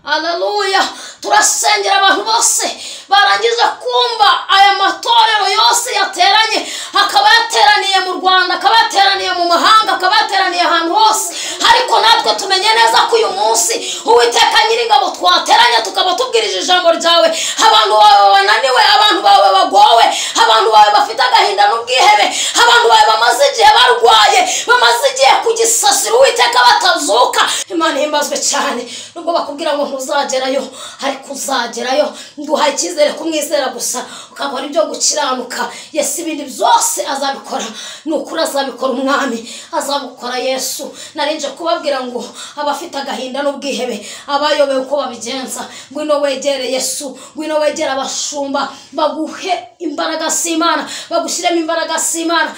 Haleluya. Turasengera abantu bose barangije kumva aya matorero yose yateranye, akaba yateraniye mu Rwanda, akaba yateraniye mu mahanga, akaba yateraniye ahantu hose. Ariko natwe tumenye neza ko uyu munsi Uwiteka Nyiringabo twateranye tukaba tubwirije ijambo ryawe. Abantu bawe bananiwe, abantu bawe bagowe, abantu bawe bafite agahinda n'ubwihebe, abantu bawe bamaze igihe barwaye, bamaze igihe kugisasira Uwiteka batazuka. Imana ihimbazwe cyane. Nubwo bakubwira ngo ntuzagerayo, ariko uzagerayo. Nduhaye icyizere kumwizera gusa ukakora ibyo gukiranuka. Yesu ibindi byose azabikora, nukuri azabikora umwami, azabukora Yesu. Narinje kubabwira ngo abafite agahinda n'ubwihebe, abayobewe uko babigenza, ngwino wegere Yesu, ngwino wegere abashumba baguhe imbaraga z'Imana, bagushyiremo imbaraga z'Imana.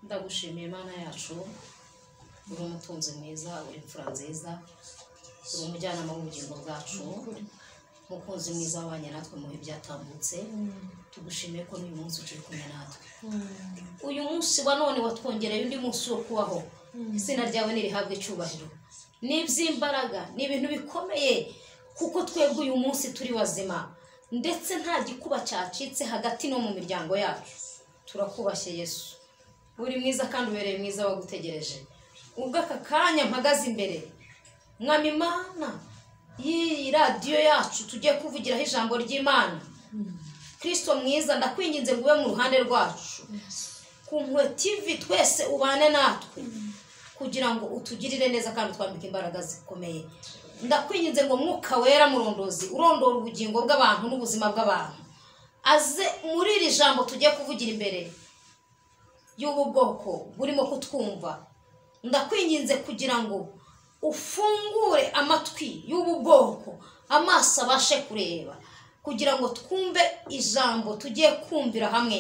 Ndagushimiye Imana yacu, uri umutunzi mwiza, uri imfura nziza, uri umujyanama w'ubugingo bwacu, umukunzi mwiza wabanye natwe mu bihe byatambutse. Tugushimiye ko n'uyu munsi ukiri kumwe natwe. Uyu munsi wa none watwongereye undi munsi wo kubaho. Izina ryawe nirihabwe icyubahiro. Ni iby'imbaraga, ni ibintu bikomeye, kuko twebwe uyu munsi turi bazima, ndetse nta gikuba cyacitse hagati no mu miryango yacu. Turakubashye Yesu, uri mwiza kandi ubereye mwiza wagutegereje. Ubwo aka kanya mpagaze imbere Mwami Imana y'iyi radiyo yacu tugiye kuvugiraho ijambo ry'Imana, Kristo mwiza ndakwinginze ngo ube mu ruhande rwacu, ku Mpuhwe TV twese ubane natwe kugira ngo utugirire neza kandi utwambike imbaraga zikomeye. Ndakwinginze ngo Mwuka Wera murondozi urondora ubugingo bw'abantu n'ubuzima bw'abantu, aze muri iri jambo tugiye kuvugira imbere y'ubu bwoko burimo kutwumva. Ndakwinginze kugira ngo ufungure amatwi y'ubu bwoko, amaso abashe kureba, kugira ngo twumve ijambo tugiye kumvira hamwe,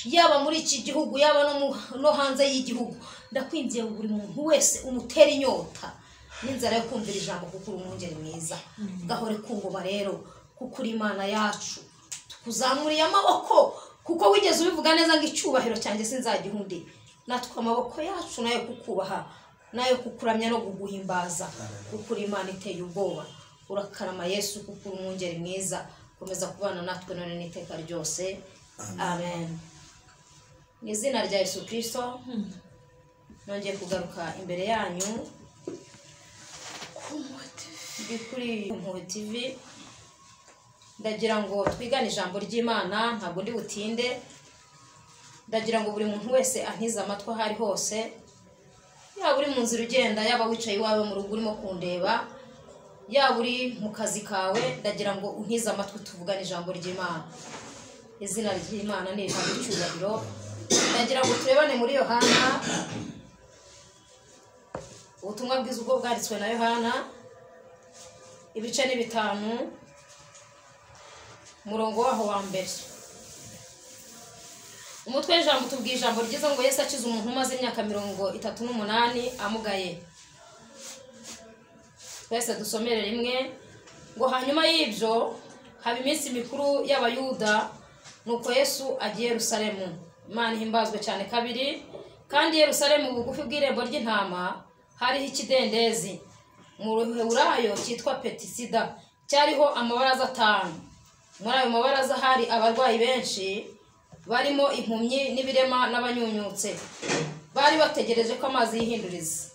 yaba muri iki gihugu, yaba no hanze y'igihugu. Ndakwingiye buri muntu wese umutera inyota n'inzara yo kumvira ijambo, kuko uri umwungeri mwiza. Gahore kungoma rero, kuko uri Imana yacu. Tukuzamuriye amaboko, kuko wigeze ubivuga neza ngo icyubahiro cyanjye sinzagihundi. Natwe amaboko yacu nayo kukubaha, nayo kukuramya no kuguhimbaza, kuko uri Imana iteye ubwoba. Urakarama Yesu, kuko uri umwungeri mwiza. Komeza kubana natwe none n'iteka ryose. Amen. Mu izina rya Yesu Kristo nongeye kugaruka imbere yanyu kuri Mpuhwe TV. Ndagira ngo twigane ijambo ry'Imana, ntabwo ndi butinde. Ndagira ngo buri muntu wese antize amatwi aho ari hose, yaba uri mu nzira ugenda, yaba wicaye iwawe mu rugo urimo kundeba, yaba uri mu kazi kawe, ndagira ngo untize amatwi tuvugane ijambo ry'Imana. Izina ry'Imana ni ijambo cyubahiro. Ndagira ngo turebane muri Yohana, ubutumwa bwiza ubwo bwanditswe na Yohana, ibice ni 5, umurongo waho wa mbere. Umutwe w'ijambo tubwiye ijambo ryiza ngo Yesu akiza umuntu umaze imyaka 38 amugaye. Twese dusomere rimwe ngo hanyuma y'ibyo haba iminsi mikuru y'Abayuda, nuko Yesu agiye Yerusalemu. Imana ihimbazwe cyane. Kabiri, kandi Yerusalemu bugufi bw'irembo ry'intama hariho ikidendezi mu Ruheburayo cyitwa Betisida, cyariho amabaraza 5. Muri ayo mabaraza hari abarwayi benshi, barimo impumyi n'ibirema n'abanyunyutse, bari bategereje ko amazi yihinduriza.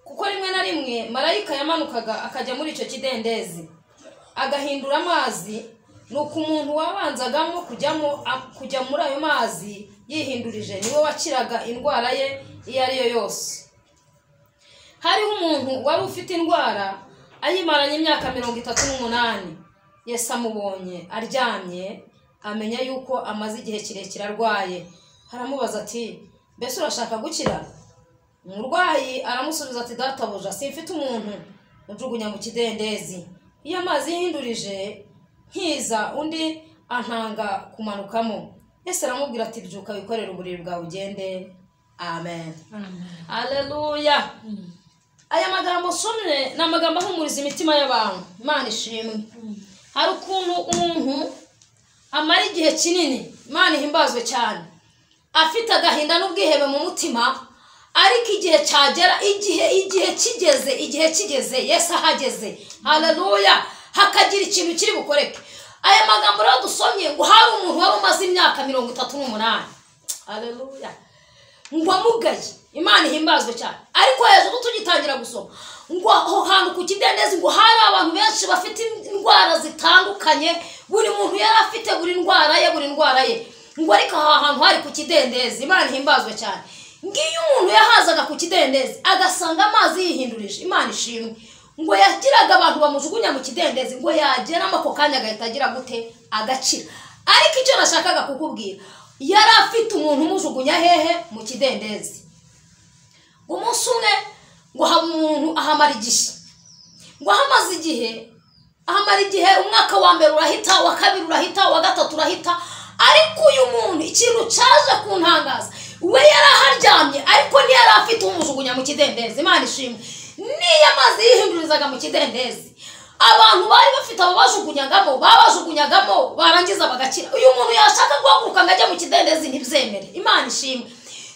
Kuko rimwe na rimwe marayika yamanukaga akajya muri icyo kidendezi agahindura amazi, nuko umuntu wabanzagamo kujya muri ayo mazi yihindurije niwe wakiraga indwara ye iyo ari yo yose. Hariho umuntu wari ufite indwara ayimaranye imyaka 38. Yesu amubonye aryamye, amenya yuko amaze igihe kirekire arwaye. Aramubaza ati, mbese urashaka gukira? Umurwayi aramusubiza ati, databuja, simfite umuntu unjugunya mu kidendezi, iyo amazi yihindurije nkiza undi antanga kumanukamo. Yesu aramubwira ati, byuka wikorere uburiri bwawe ugende. Amen. Haleluya. Aya magambo somye ni amagambo ahumuriza imitima y'abantu. Imana ishimwe. Hari ukuntu umuntu amara igihe kinini, Imana ihimbazwe cyane, afite agahinda n'ubwihebe mu mutima, ariko igihe cyagera, igihe kigeze Yesu ahageze, haleluya, hakagira ikintu kiri bukoreke. Aya magambo rero dusomye ngo hari umuntu wari umaze imyaka 38, haleluya, ngo amugaye, Imana ihimbazwe cyane. Ariko hejuru tugitangira gusoma ngo aho hantu ku kidendezi ngo hari abantu benshi bafite indwara zitandukanye, buri muntu yari afite buri ndwara ye, ngo ariko aho hantu hari ku kidendezi, Imana ihimbazwe cyane. Ngiyo umuntu yahazaga ku kidendezi agasanga amazi yihindurije, Imana ishimwe, ngo yagiraga abantu bamujugunya mu kidendezi, ngo yageramo ako kanya agahita agira gute, agakira. Ariko icyo nashakaga kukubwira, yari afite umuntu umujugunya hehe? Mu kidendezi. Umunsi umwe ngo umuntu ahamara igihe, ngo ahamaze igihe, ahamara igihe, umwaka wa mbere urahita, wa kabiri urahita, wa gatatu urahita. Ariko uyu muntu ikintu cyaje kuntangaza, we yari aharyamye ariko ntiyari afite umujugunya mu kidendezi, Imana ishimwe. Niyo amazi yihindurizaga mu kidendezi, abantu bari bafite ababajugunyagamo, barangiza bagakira. Uyu muntu yashaka guhaguruka ngo ajye mu kidendezi ntibyemere, Imana ishimwe.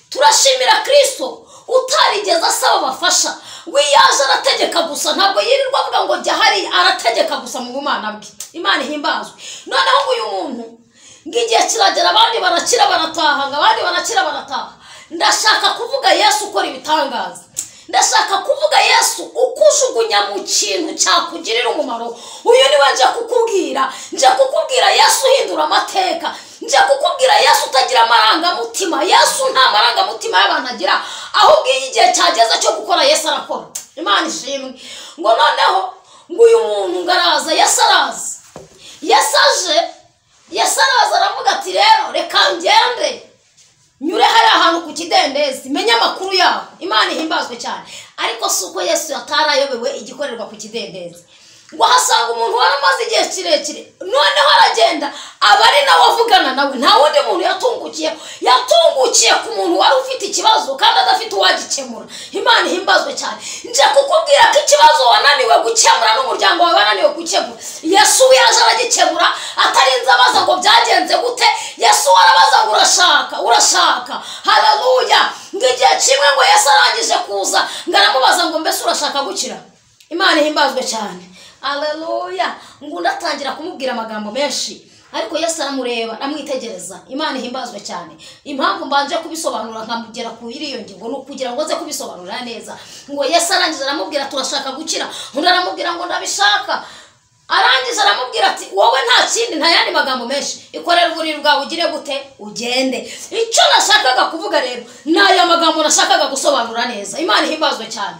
Turashimira Kristo utarigeze asaba abafasha, we yaje arategeka gusa, ntabwo yirirwa avuga ngo jya hariya, arategeka gusa mu bumana bwe, Imana ihimbazwe. Noneho uyu muntu ngigiye kiragera, abandi barakira barataha, abandi barakira barataha. Ndashaka kuvuga Yesu ukora ibitangaza, ndashaka kuvuga Yesu ukujugunya mu kintu cyakugirira umumaro. Uyu niwe nje kukubwira, nje kukubwira Yesu uhindura amateka, nje kukubwira Yesu utagira amarangamutima. Yesu nta marangamutima y'abantu agira, ahubwo iyo igihe cyageze cyo gukora Yesu arakora, Imana ishimwe. Ngo noneho ngo uyu muntu ngaraza, Yesu araza, Yesu aje, Yesu araza aravuga ati rero reka ngende nyure hari ahantu ku kidendezi menye amakuru yaho, Imana ihimbazwe cyane. Ariko si uko Yesu yatarayobewe igikorerwa ku kidendezi, ngo hasanga umuntu wari amaze igihe kirekire, noneho aragenda aba ari nawe avugana nawe, nta wundi muntu yatungukiye ku muntu wari ufite ikibazo kandi adafite uwagikemura, Imana ihimbazwe cyane. Nje kukubwira ko ikibazo wananiwe gukemura n'umuryango wawe wananiwe gukemura, Yesu yaje aragikemura, atarinze abaza ngo byagenze gute. Yesu arabaza ngo urashaka, haleluya. Ngo igihe kimwe ngo Yesu arangije kuza, ngo aramubaza ngo mbese urashaka gukira, Imana ihimbazwe cyane, haleluya. Ngo ndatangira kumubwira amagambo menshi, ariko Yesu aramureba aramwitegereza, Imana ihimbazwe cyane. Impamvu mbanje kubisobanura nkamugera ku iriyo ngingo ni ukugira ngo nze kubisobanura neza. Ngo Yesu arangije aramubwira turashaka gukira, undi aramubwira ngo ndabishaka. Arangije aramubwira ati wowe nta kindi, nta yandi magambo menshi, ikorera uburiri bwawe ugire gute, ugende. Icyo nashakaga kuvuga rero ni aya magambo nashakaga gusobanura neza, Imana ihimbazwe cyane.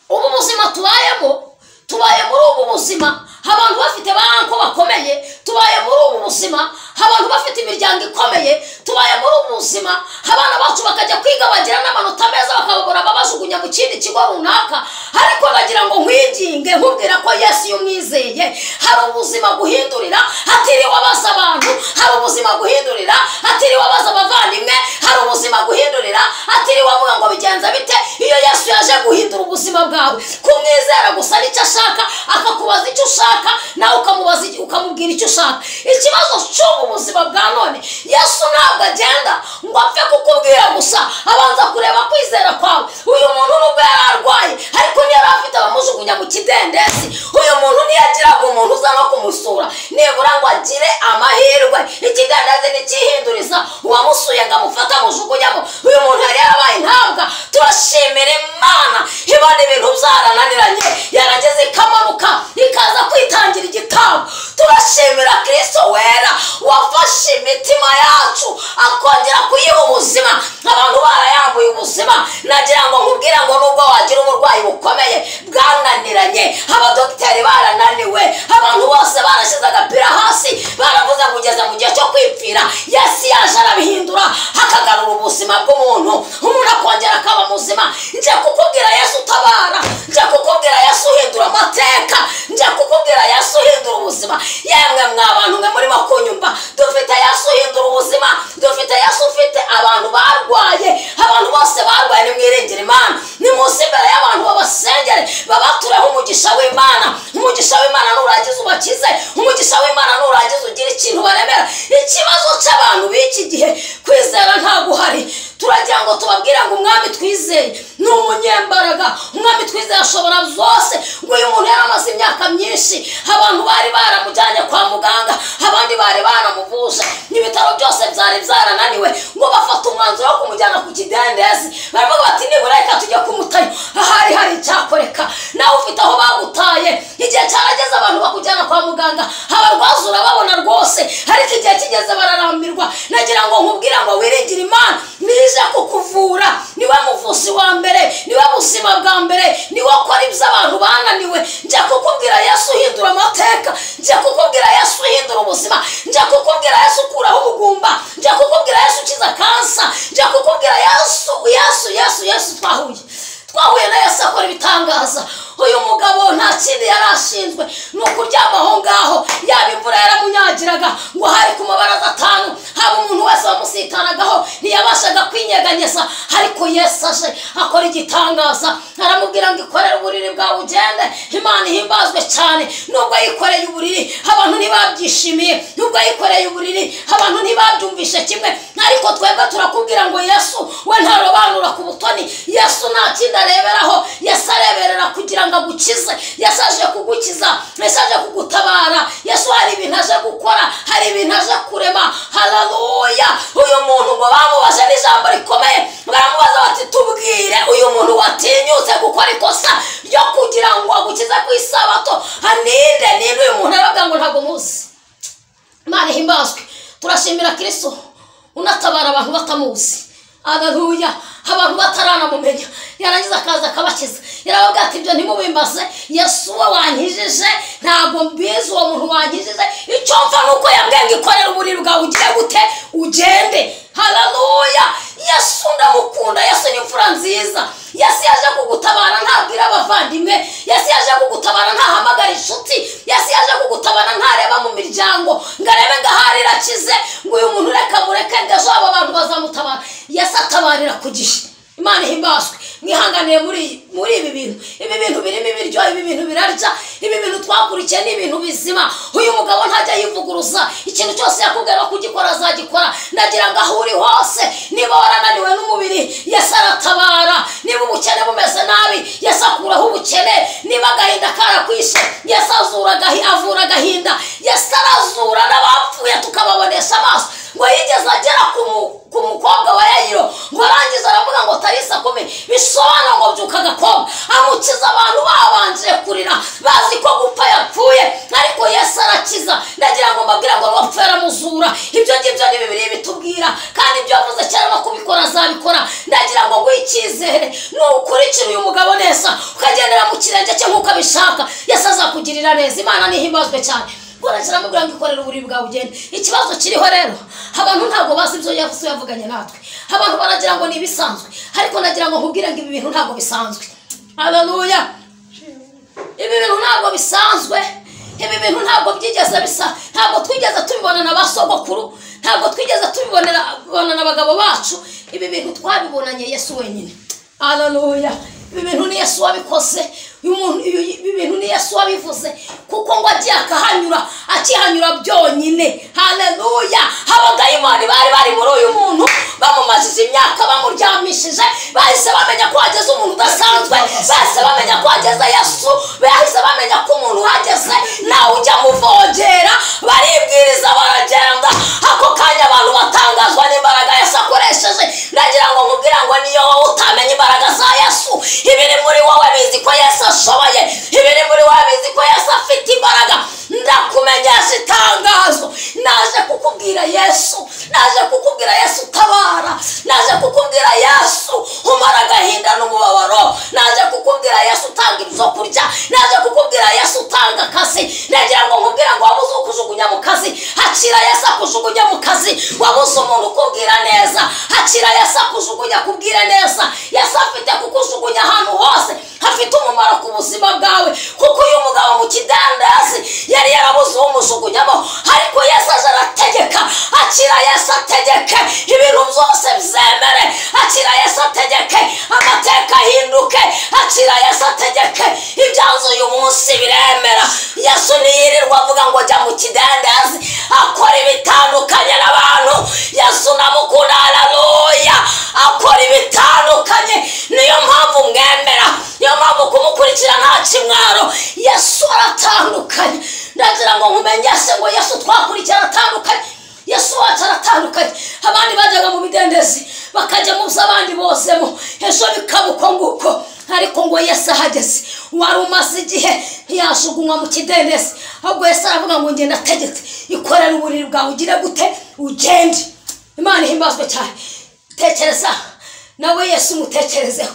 Ubu buzima tubayemo, tubaye muri ubu buzima abantu bafite banko bakomeye, tubaye muri ubu buzima abantu bafite imiryango ikomeye, tubaye muri ubu buzima abana bacu bakajya kwiga bagira n'amanota meza bakababura babajugunya mu kindi kigo runaka. Ariko nagira ngo nkwinginge nkubwira ko Yesu iyo umwizeye hari ubuzima guhindurira, hatiriwe abaza abantu, hari ubuzima guhindurira, hatiriwe abaza abavandimwe, hari ubuzima guhindurira, hatiriwe avuga ngo bigenza bite. Iyo Yesu yaje guhindura ubuzima bwawe, kumwizera gusa nicyo ashaka, akakubaza icyo ushaka nawe ukamubaza, ukamubwira icyo ushaka. Ikibazo cy'ubu buzima bwa none, Yesu ntabwo agenda ngo apfe kukubwira gusa, abanza kureba kwizera kwawe. Uyu muntu nubwo yari arwaye ariko ntiyari afite abamujugunya mu kidendezi, uyu muntu ntiyagiraga umuntu uza no kumusura nibura ngo agire amahirwe. Ikidendezi ntikihinduriza uwamusuye ngo amufate amujugunyamo. Uyu muntu yari yarabaye intabwa. Turashimira Imana ibona ibintu byarananiranye, yarageze ikamanuka ikaza kwitangira igitambo. Turashimira Kristo wera wafashe imitima yacu akongera kuyiha ubuzima. Abantu barayambuye ubuzima. Nagira ngo nkubwire ngo nubwo wagira uburwayi bukomeye bwananiranye, abadogiteri barananiwe, abantu bose barashyize agapira hasi, baravuze ngo ugeze mu gihe cyo kwipfira, Yesu yaje arabihindura, akagarura ubuzima bw'umuntu, umuntu akongera akaba muzima. Nje kukubwira Yesu utabara, nje kukubwira Yesu uhindura amateka, nje kukubwira Yesu uhindura ubuzima. Yemwe mwa bantu mwe murimo kunyumva, dufite Yesu uhindura ubuzima, dufite Yesu ufite abantu barwaye, abantu bose barwaye nimwiringire Imana, nimuze imbere y'abantu babasengere, babatureho umugisha w'Imana. Umugisha w'Imana nurangiza ubakize, umugisha w'Imana nurangiza ugire ikintu baremera. gihe kwizera ntabwo uhari. Turagira ngo tubabwire ngo umwami twizeye ni umunyembaraga, umwami twizeye ashobora byose. Ngo uyu muntu yaramaze imyaka myinshi, abantu bari baramujyanye kwa muganga, abandi bari baramuvuje, n'ibitaro byose byari byarananiwe, ngo bafata umwanzuro wo kumujyana ku kidendezi. Baravuga bati nibura reka tujye kumutayo, ahari hari icyakoreka. Nawe ufite aho bagutaye, igihe cyarageze abantu bakujyana kwa muganga, abarwaza urababona rwose, ariko igihe kigeze bararambirwa. Nagira ngo nkubwire ngo wiringire Imana, nije kukuvura. Niwe muvuzi wa mbere, niwe buzima bwa mbere, niwe ukora ibyo abantu bananiwe. Njya kukubwira Yesu uhindura amateka, njya kukubwira Yesu uhindura ubuzima, njya kukubwira Yesu ukuraho ubugumba, njya kukubwira Yesu ukiza kansa, njya kukubwira Yesu, Yesu, Yesu, Yesu. Twahuye na Yesu akora ibitangaza. Uyu mugabo nta kindi yari ashinzwe ni ukuryama aho ngaho, yaba imvura yaramunyagiraga ngo hari ku mabaraza 5, haba umuntu wese wamusitaragaho ntiyabashaga kwinyeganyeza. Ariko Yesu aje akora igitangaza, aramubwira ngo ikorere uburiri bwawe ugende. Imana ihimbazwe cyane. Nubwo yikoreye uburiri abantu ntibabyishimiye, nubwo yikoreye uburiri abantu ntibabyumvishe kimwe, ariko twebwe turakubwira ngo Yesu we ntarobanura ku butoni. Yesu nta kindi areberaho, Yesu areberera kugira ngo agukize. Yesu aje kugukiza, Yesu aje kugutabara, Yesu hari ibintu aje gukora, hari ibintu aje kurema. Haleluya! Uyu muntu ngo bamubaze n'ijambo rikomeye, baramubaza bati tubwire uyu muntu watinyutse gukora ikosa ryo kugira ngo agukize ku isabato aninde ninde? Uyu muntu aravuga ngo ntabwo muzi. Imana ihimbazwe. Turashimira Kristo unatabara abantu batamuzi. Haleluya! Abantu bataranamumenya, yarangiza akaza akabakiza. Yarababwira ati ibyo ntimubimbaze, Yesu we wankijije ntabwo mbizi uwo muntu wankijije, icyo mfa nuko yambwiye ngo ikorere uburiri bwawe ugire gute ugende. Haleluya! Yesu ndamukunda, Yesu ni imfura nziza. Yesu yaje kugutabara ntabwira abavandimwe, Yesu yaje kugutabara ntahamagara inshuti, Yesu yaje kugutabara ntareba mu miryango ngo arebe ngo ahari irakize, ngo uyu muntu reka mureke ngo ejo aba bantu bazamutabara. Yesu atabarira ku gihe. Imana ihimbazwe. Mwihanganiye muri ibi bintu, ibi bintu birimo ibiryo, ibi bintu birarya, ibi bintu twakurikiye ni ibintu bizima. Uyu mugabo ntajya yivuguruza, ikintu cyose yakubwira kugikora azagikora. Ndagira ngo aho uri hose, niba warananiwe n'umubiri, Yesu aratabara. Niba ubukene bumeze nabi, Yesu akuraho ubukene. Niba agahinda karakwishe, Yesu avura agahinda. Yesu arazura n'abapfuye tukababonesha amaso. Ngo yigeze agera ku mukobwa wa Yayiro, ngo arangiza aravuga ngo tarisa kumi, bisobanura ngo byuka agakobwa. Amukiza abantu babanje kurira bazi ko gupfa yapfuye, ariko Yesu arakiza. Ndagira ngo mbabwire ngo n'uwapfuye aramuzura. Ibyo ngibyo ni Bibiliya bitubwira, kandi ibyo yavuze kera no kubikora azabikora. Ndagira ngo nguhe icyizere, nukurikira uyu mugabo neza, ukagendera mu kirenge cye nk'uko abishaka, Yesu azakugirira neza. Imana nihimbazwe cyane. Aramubwira ngo ikorere uburiri bwawe ugende. Ikibazo kiriho rero, abantu ntabwo bazi ibyo Yesu yavuganye natwe. Abantu baragira ngo ni ibisanzwe, ariko nagira ngo nkubwire ngo ibi bintu ntabwo bisanzwe. Haleluya! Ibi bintu ntabwo bisanzwe, ibi bintu ntabwo byigeze bisa, ntabwo twigeze tubibona na basogokuru, ntabwo twigeze tubibona n'abagabo bacu. Ibi bintu twabibonanye Yesu wenyine. Haleluya! Ibi bintu ni Yesu wabikoze, ibi bintu ni Yesu wabivuze, kuko ngo agiye akahanyura, akihanyura byonyine. Haleluya! Abadayimoni bari bari muri uyu muntu bamumajije imyaka, bamuryamishije, bahise bamenya ko hageze umuntu udasanzwe, bahise bamenya ko hageze Yesu, bahise bamenya ko umuntu uhageze nawe ujya muvogera. Baribwiriza baragenda. Ako kanya abantu batangazwa n'imbaraga Yesu akoresheje. Ndagira ngo nkubwire ngo niyo wowe utamenya imbaraga za Yesu, ibiri muri wowe bizi ko Yesu ashoboye, ibiri muri wowe bizi ko Yesu afite imbaraga. Ndakumenyesha itangazo, naje kukubwira Yesu, naje kukubwira Yesu utabara, naje kukubwira Yesu umara agahinda n'umubabaro, naje kukubwira Yesu utanga ibyo kurya, naje kukubwira Yesu utanga akazi. Ndagira ngo nkubwire ngo wabuze ukujugunya mu kazi, hakira Yesu akujugunya mu kazi. Wabuze umuntu ukubwira neza, hakira Yesu akujugunya akubwira neza. Yesu afite kukujugunya ahantu hose hafite umumaro ku buzima bwawe, kuko uyu mugabo mu kidendezi yari yarabuze uwumujugunyamo, ariko Yesu aje arategeka. Akira Yesu Yesu ategeke ibintu byose byemere, akira Yesu ategeke amateka ahinduke, akira Yesu ategeke ibyanzu uyu munsi biremera. Yesu ntiyirirwa avuga ngo jya mu kidendezi, akora ibitandukanye n'abantu. Yesu namukunda, haleluya, akora ibitandukanye. Niyo mpamvu mwemera, niyo mpamvu kumukurikira nta kimwaro. Yesu aratandukanye. Ndagira ngo nkumenyeshe ngo Yesu twakurikira aratandukanye. Yesu wacu aratandukanye. Abandi bajyaga mu bidendezi bakajya mu by'abandi bosemo, ejo bikaba uko nguko, ariko ngo Yesu ahageze wari umaze igihe ntiyajugunywa mu kidendezi, ahubwo Yesu aravuga ngo ngenda ategetse, ikorere uburiri bwawe ugire gute, ugende. Imana ihimbazwe cyane. Tekereza nawe Yesu umutekerezeho.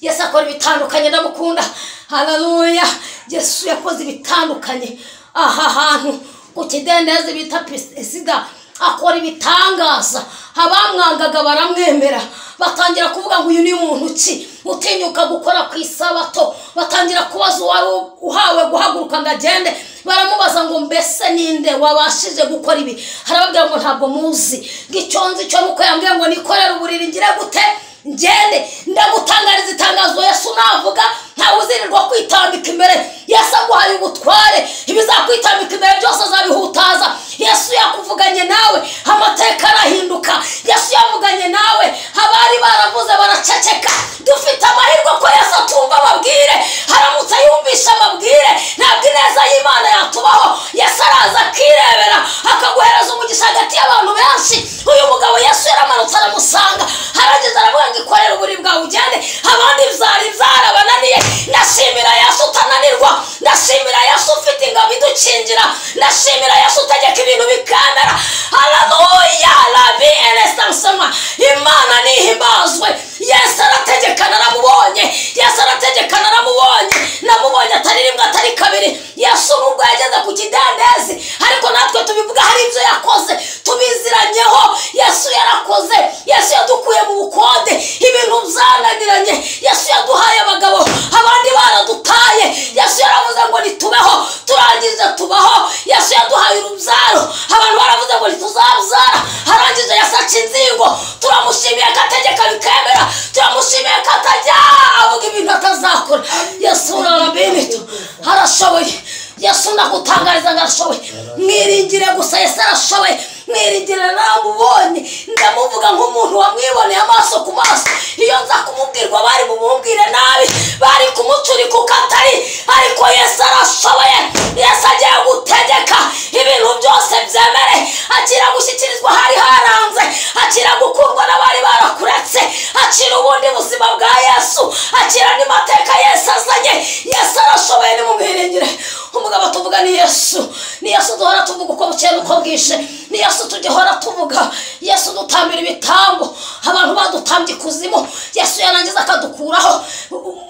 Yesu akora ibitandukanye, ndamukunda, haleluya. Yesu yakoze ibitandukanye aha hantu ku kidendezi bita Pesida, akora ibitangaza. Abamwangaga baramwemera, batangira kuvuga ngo uyu ni muntu ki utinyuka gukora ku isabato. Batangira kubaza uwari uhawe guhaguruka ngo agende, baramubaza ngo mbese ninde wabashije gukora ibi? Harababwira ngo ntabwo muzi, ngo icyo nzi cyo nuko yambwiye ngo nikorere uburiri ngire gute, ngende. Ndagutangariza itangazo Yesu navuga ntawe uzirirwa kwitambika imbere. Yesu aguhaye ubutware, ibizakwitambika imbere byose azabihutaza. Yesu yakuvuganye nawe amateka arahinduka. Yesu yavuganye nawe abari baravuze baraceceka. Dufite amahirwe ko Yesu atumva amabwire, haramutse yumvisha amabwire ntabwo ineza y'Imana yatubaho. Yesu araza akirebera akaguhereza umugisha hagati y'abantu benshi. Uyu mugabo Yesu yaramanutse aramusanga, arageze aravuga ngo ikorere uburiri bwawe ugende. Abandi byari byarabananiye. Ndashimira Yesu utananirwa, ndashimira Yesu ufite ingabo idukingira, ndashimira Yesu utegeka ibintu bikamera. Haleluya, rabi enesansema. Imana nihimbazwe. Yesu arategeka naramubonye, Yesu arategeka naramubonye, namubonye atari rimwe atari kabiri. Yesu nubwo yageze ku kidendezi, ariko natwe tubivuga hari ibyo yakoze tubiziranyeho. Yesu yarakoze, Yesu yadukuye mu bukode, ibintu byananiranye. Yesu yaduhaye abagabo, abandi baradutaye. Yesu yaravuze ngo nitubeho, turangije tubaho. Yesu yaduhaye urubyaro, abantu baravuze ngo ntituzabyara, arangije Yesu aca inzingo. Turamushimiye ko ategeka bikemera, turamushimiye ko atajya avuga ibintu atazakora. Yesu urarabinito arashoboye. Yesu ndagutangariza ngo arashoboye. Mwiringire gusa, Yesu arashoboye. Mwiringire, naramubonye, ndamuvuga nk'umuntu wamwiboneye amaso ku maso. Iyo nza kumubwirwa bari bumubwire nabi, bari kumucurika uko atari, ariko Yesu arashoboye. Yesu agiye gutegeka ibintu byose byemere. Akira gushyikirizwa hari haranze, akira gukundwa n'abari barakuretse, akira ubundi buzima bwa Yesu, akira andi mateka Yesu azanye. Yesu arashoboye, nimumwiringire. Umugabo tuvuga ni Yesu, ni Yesu duhora tuvuga uko bukeye n'uko bwije, ni Yesu tugihora tuvuga. Yesu dutambira ibitambo, abantu badutambye ikuzimu, Yesu yarangiza akadukuraho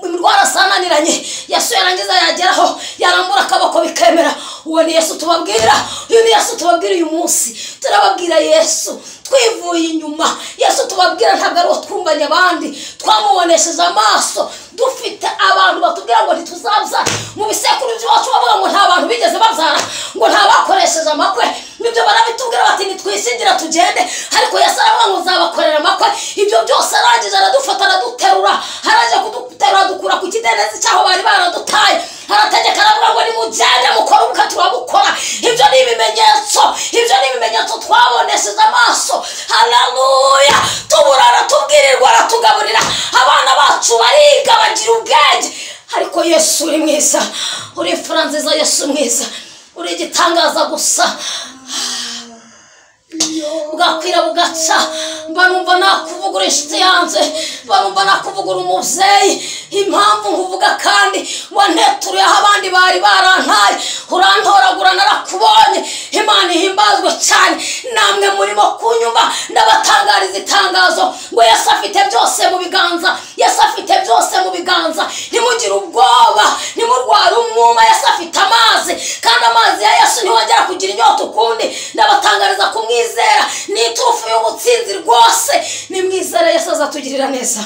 indwara zananiranye. Yesu yarangiza yageraho yarambura akaboko bikemera. Uwo ni Yesu tubabwira, uyu ni Yesu tubabwira uyu munsi. Turababwira Yesu twivuye inyuma. Yesu tubabwira ntabwo ari uwo twumvanye abandi, twamubonesheje amaso. Dufite abantu batubwira ngo ntituzabyara. Mu bisekuru by'iwacu bavuga ngo nta bantu bigeze babyara, ngo nta bakoresheje amakwe. Nibyo barabitubwira bati nitwishingira tugende, ariko Yesu aravuga ngo nzabakorera amakwe. Ibyo byose arangije aradufata araduterura, arangije kuduterura dukura ku kidendezi cyaho bari baradutaye. Arategeka aravuga ngo nimugende mukore ubukwe, turabukora. Ibyo ni ibimenyetso, ibyo ni ibimenyetso twabonesheje amaso. Haleluya. Tuburara tubwirirwa, aratugaburira, abana bacu bariga bagira ubwenge. Ariko Yesu uri mwiza, uri imfura nziza. Yesu mwiza, uri igitangaza gusa. Bwakwira bugaca, mba numva nakuvugura inshuti yanjye, mba numva nakuvugura umubyeyi. Impamvu nkuvuga kandi wanteturuyeho abandi bari barantaye, urantoragura narakubonye. Imana ihimbazwe cyane. Namwe murimo kunyumva, ndabatangariza itangazo ngo Yesu afite byose mu biganza. Yesu afite byose mu biganza. Ntimugire ubwoba, ntimurware umwuma. Yesu afite amazi, kandi amazi ya Yesu ntiwongera kugira inyota ukundi. Ndabatangariza kumwizera ni iturufu y'ubutsinzi rwose. Nimwizere Yesu azatugirira neza.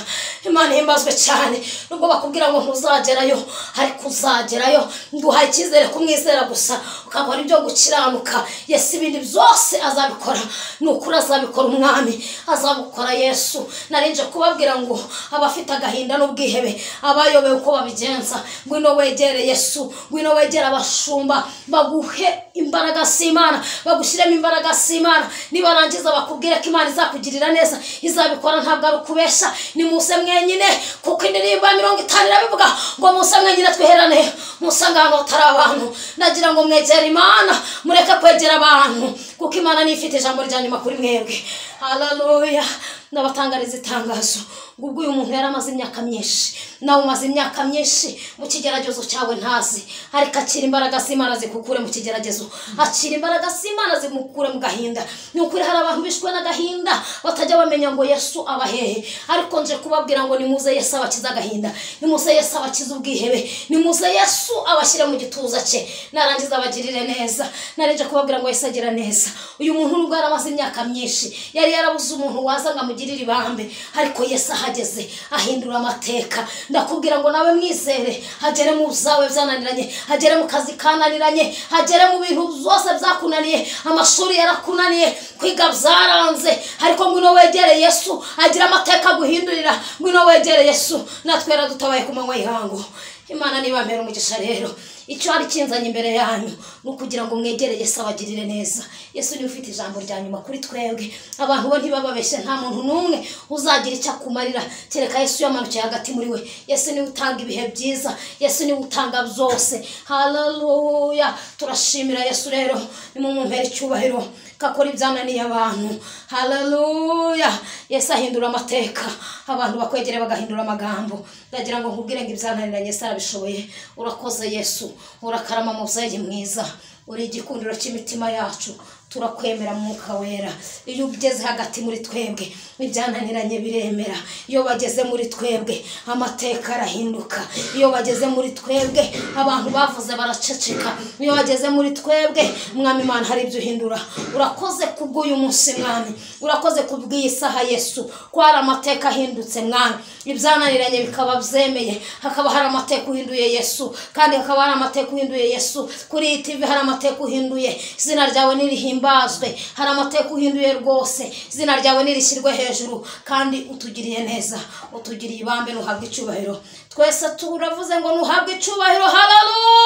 Imana ihimbazwe cyane. Nubwo bakubwira ngo ntuzagerayo, ariko uzagerayo. Nduhaye icyizere kumwizera gusa, ukakora ibyo gukiranuka. Yesu ibindi byose azabikora, ni ukuri azabikora. Umwami azabukora Yesu. Narinje kubabwira ngo abafite agahinda n'ubwihebe, abayobewe uko babigenza, ngwino wegere Yesu, ngwino wegere abashumba baguhe imbaraga z'Imana, bagushyiremo imbaraga z'Imana. Nibarangiza bakubwire ko Imana izakugirira neza, izabikora, ntabwo ari ukubesha. Ni muse mwenyine, kuko indirimbo ya 50 irabivuga ngo muse mwenyine twiherane, musanga ahantu hatari abantu. Nagira ngo mwegere Imana, mureke kwegera abantu, kuko Imana niyo ifite ijambo rya nyuma kuri mwebwe. Haleluya. Ndabatangariza itangazo ngo ubwo uyu muntu yari amaze imyaka myinshi, nawe umaze imyaka myinshi mu kigeragezo cyawe ntazi, ariko akira imbaraga z'Imana zikukure mu kigeragezo, akira imbaraga z'Imana zimukure mu gahinda. Ni ukuri hari abantu bishwe n'agahinda batajya bamenya ngo Yesu abahehe, ariko nje kubabwira ngo nimuze Yesu abakize agahinda, nimuze Yesu abakize ubwihebe, nimuze Yesu abashyire mu gituza cye, narangiza abagirire neza. Narinje kubabwira ngo Yesu agira neza. Uyu muntu nubwo yari amaze imyaka myinshi, yari yarabuze umuntu waza ngo amugirire ibambe, ariko Yesu ahageze ahindura amateka. Ndakubwira ngo nawe mwizere, hagere mu zawe byananiranye, hagere mu kazi kananiranye, hagere mu bintu byose byakunaniye, amashuri yarakunaniye, kwiga byaranze, ariko ngwino wegere Yesu agira amateka guhindurira. Ngwino wegere Yesu, natwe yaradutabaye ku manywa y'ihangu. Imana niba mpera umugisha rero, icyo ari kinzanye imbere yanyu ni ukugira ngo mwegere Yesu abagirire neza. Yesu niwe ufite ijambo rya nyuma kuri twebwe. Abantu bo ntibababeshye, nta muntu n'umwe uzagira icyo akumarira kereka Yesu yamanukiye hagati muri we. Yesu niwe utanga ibihe byiza, Yesu niwe utanga byose. Haleluya. Turashimira Yesu rero, nimumumpere icyubahiro kakora ibyananiye abantu. Haleluya. Yesu ahindura amateka, abantu bakwegere bagahindura amagambo. Ndagira ngo nkubwire ngo ibyananiranye Yesu arabishoboye. Urakoze Yesu, urakarama mubyeyi mwiza, uri igikundiro cy'imitima yacu. Turakwemera Mwuka Wera. Iyo ugeze hagati muri twebwe ibyananiranye biremera. Iyo bageze muri twebwe amateka arahinduka. Iyo bageze muri twebwe abantu bavuze baraceceka. Iyo bageze muri twebwe Mwami Imana hari ibyo uhindura. Urakoze kubw'uyu munsi Mwami, urakoze kubw'iyi saha Yesu, ko hari amateka ahindutse Mwami, ibyananiranye bikaba byemeye, hakaba hari amateka uhinduye Yesu, kandi hakaba hari amateka uhinduye Yesu. Kuri iyi TV hari amateka uhinduye, izina ryawe nirihimba bazwe, hari amateka uhinduye rwose, izina ryawe nirishyirwe hejuru, kandi utugiriye neza, utugiriye ibambe, nuhabwe icyubahiro. Twese turavuze ngo nuhabwe icyubahiro.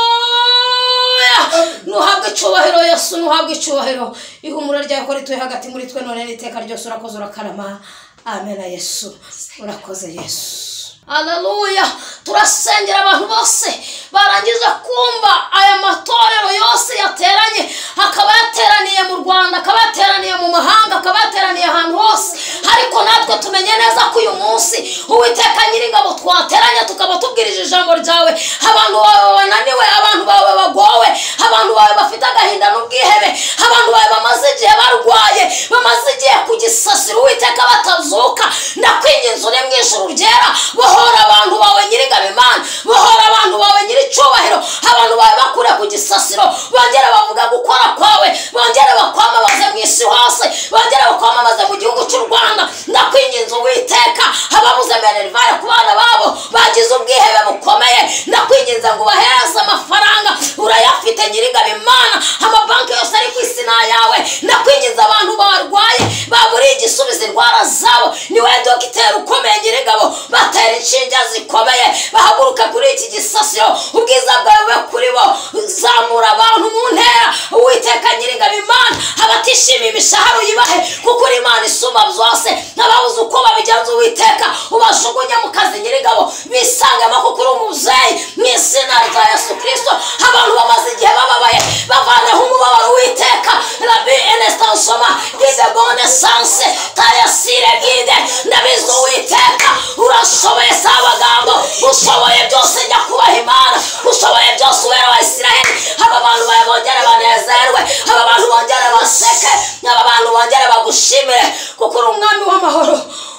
Haleluya. Nuhabwe icyubahiro Yesu, nuhabwe icyubahiro. Ihumura ryawe ko rituye hagati muri twe none n'iteka ryose. Urakoze, urakarama. Amen. Yesu urakoze Yesu. Haleluya. Turasengera abantu bose barangije kumva aya matorero yose yateranye, akaba yateraniye mu Rwanda, akaba yateraniye mu mahanga, akaba yateraniye ahantu hose, ariko natwe tumenye neza ko uyu munsi Uwiteka Nyiringabo twateranye tukaba tubwirije ijambo ryawe. Abantu bawe bananiwe, abantu bawe bagowe, abantu bawe bafite agahinda n'ubwihebe, abantu bawe bamaze igihe barwaye, bamaze igihe ku gisasiro Uwiteka batazuka. Ndakwinginze uri mu ijuru ryera, bohora abantu bawe Nyiringabo Imana, bohora abantu bawe Nyiricyubahiro, abantu bawe bakure ku gisasiro, bongere bavuga gukora kwawe, bongere bakwamamaze mu isi hose, bongere bakwamamaze mu gihugu cy'u Rwanda. Ndakwinginze Uwiteka, ababuze minerivare ku bana babo bagize ubwihebe bukomeye, ndakwinginze ngo ubahereze amafaranga, urayafite Nyiringabo Imana, amabanki yose ari ku isi ni ayawe. Ndakwinginze abantu barwaye baburiye igisubizo indwara zabo, niwe dogiteri ukomeye Nyiringabo, batera inshinge zikomeye, bahaguruka kuri iki gisasiro, ubwiza bwawe bube kuri bo, zamura abantu mu ntera. Uwiteka Nyiringabo Imana, abatishimiye imishahara uyibahe, kuko uri Imana isumba byose. N'ababuze uko babigenza Uwiteka ubajugunye mu kazi Nyiringabo, bisangemo kuko uri umubyeyi. Mu izina rya Yesu Kristo, abantu bamaze igihe bababaye bavaneho umubabaro Uwiteka. Rabbi Ernest Nsoma, Guide bonne chance, Tayasire Guide, ndabizi Uwiteka urashoboye, si amagambo, ushoboye byose nyakubaha Imana, ushoboye byose Uwera wa Isiraheli. Aba bantu bawe bongere banezerwe, aba bantu bongere baseke, aba bantu bongere bagushimire, kuko uri umwami w'amahoro.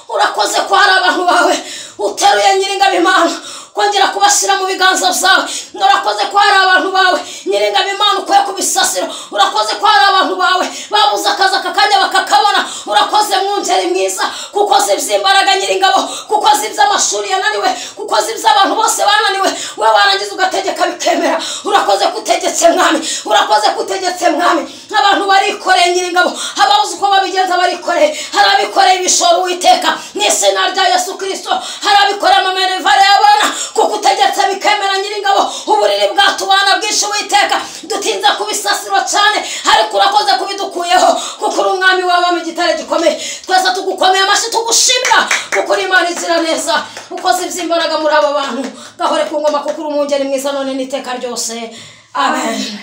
Urakoze ko hari abantu bawe uteruye Nyiringabo Imana, kongera kubashyira mu biganza byawe. Urakoze ko hari abantu bawe Nyiringabo Imana ukuye ku bisasiro. Urakoze ko hari abantu bawe babuze akazi aka kanya bakakabona. Urakoze mwungeri mwiza, kuko si iby'imbaraga Nyiringabo, kuko si iby'amashuri yananiwe, kuko si iby'abantu bose bananiwe, we warangiza ugategeka bikemera. Urakoze kutegetse mwami, urakoze kutegetse mwami. Abantu barikoreye Nyiringabo, ababuze uko babigenza barikoreye. Hari abikoreye ibishoro Uwiteka mu izina rya Yesu Kristo, hari abikoreye amamenevare y'abana, kuko utegetse bikemera Nyiringabo. Uburiri bwatubana bwinshi Uwiteka, dutinze ku bisasiro cyane, ariko urakoze kubidukuyeho, kuko uri umwami w'abami, igitare gikomeye. Twese tugukomeye amashyi tugushimira, kuko uri Imana izira neza, ukoze iby'imbaraga muri aba bantu. Gahore ku ngoma, kuko uri umwungeri mwiza none n'iteka ryose. Amen.